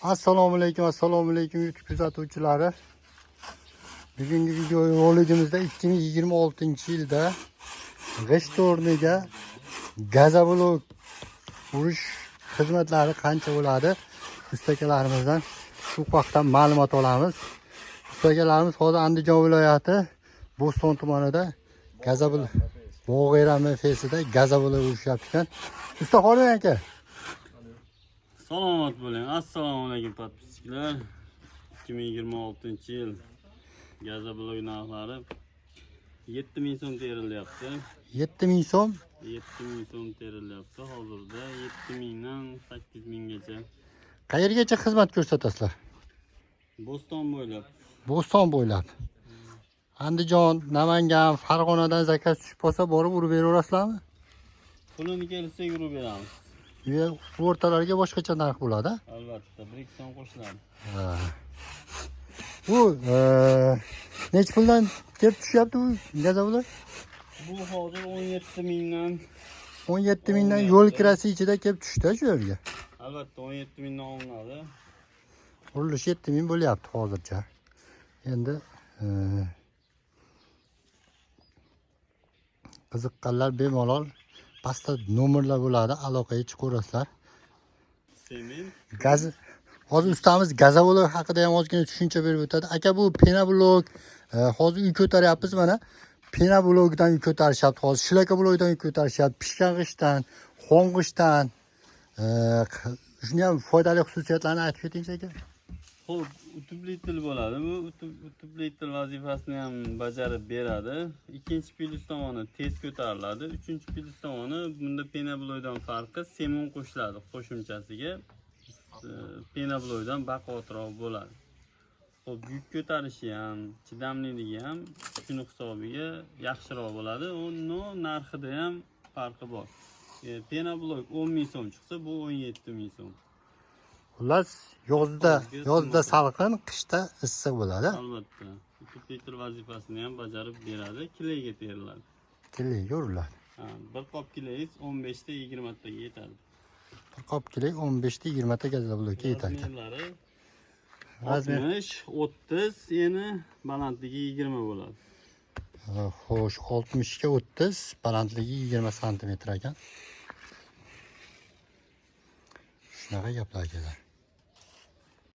Assalomu alaykum, assalomu alaykum YouTube kuzatuvchilari. Bugungi video roligimizda 2026-yilda g'isht o'rniga gazoblok urish xizmatlari qancha bo'ladi? Ustakalarimizdan shu haqda ma'lumot olamiz. Ustakalarimiz hozir Andijon viloyati Bo'ston tumanida gazoblok Bog'era MFSida gazoblok urishyapti ekan. Usta Xolid aka. Salomat bo'ling. Assalomu alaykum, подписчик lar. 2026-yil gazoblok narxlari 7000 so'm terilyapti. 7000 so'm. 7000 so'm terilyapti. Hozirda 7000 dan 8000 gacha. Qayergacha xizmat ko'rsatasizlar? Bo'ston bo'ylab. Bo'ston bo'ylab. Andijon, Namangan, Farg'onadan заказ tushib qolsa, borib urib beraverasizlarmi? Pulini kelsa yurib beramiz. Bu yer o'rtalarga boshqacha narx bo'ladi. Albatta, 1-2 so'm qo'shiladi. Ha. Bu nechi puldan kelib tushyapti bu gazoblok? Bu hozir 17 000 dan. 17 mingdan yo'l kirasi ichida kelib tushdi shu yerga. Albatta, 17 mingdan olinadi. Qurilish 7 ming bo'lyapti hozircha. Endi qiziqqanlar bemalol pastda nomerlar bo'ladi, aloqaga chiqaverasizlar. Sement. Gaz hozir ustamiz gazoblok haqida ham ozgina tushuncha berib o'tadi. Aka, bu penoblok, hozir uy ko'taryapmiz mana. Penoblokdan uy ko'tarishyapti hozir, shlakoblokidan uy ko'tarishyapti, pishgan g'ishtdan, xom g'ishtdan. Shuni ham foydali xususiyatlarini aytib ketingchi, aka. Xo'p, утеплитель bo'ladi. Bu утеплитель vazifasini ham bajarib beradi. Ikkinchi plyus tomoni, tez ko'tariladi. Uchinchi plyus tomoni, bunda penobloydan farqi, sement qo'shiladi qo'shimchasiga. Penobloydan baquvvatroq bo'ladi. Xo'p, yuk ko'tarishi ham, chidamliligi ham shuni hisobiga yaxshiroq bo'ladi. Uni narxida ham farqi bor. Penoblok 10 ming so'm chiqsa, bu 17 ming so'm. Xullas, yozda Yozda yozda salqin, qishda issiq bo'ladi. Albatta. Утеплитель vazifasini ham bajarib beradi. Клей ga teriladi. Клей ga uriladi. Ha, bir qop клей ingiz 15 ta 20 taga yetadi. Bir qop клей 15 ta 20 ta gazoblokka yetar ekan. Размер lari Размер 60, 30, eni, balandligi 20 bo'ladi. Xo'sh, 60 ga 30, balandligi 20 santimetr ekan. Shunaqa gaplar keladi.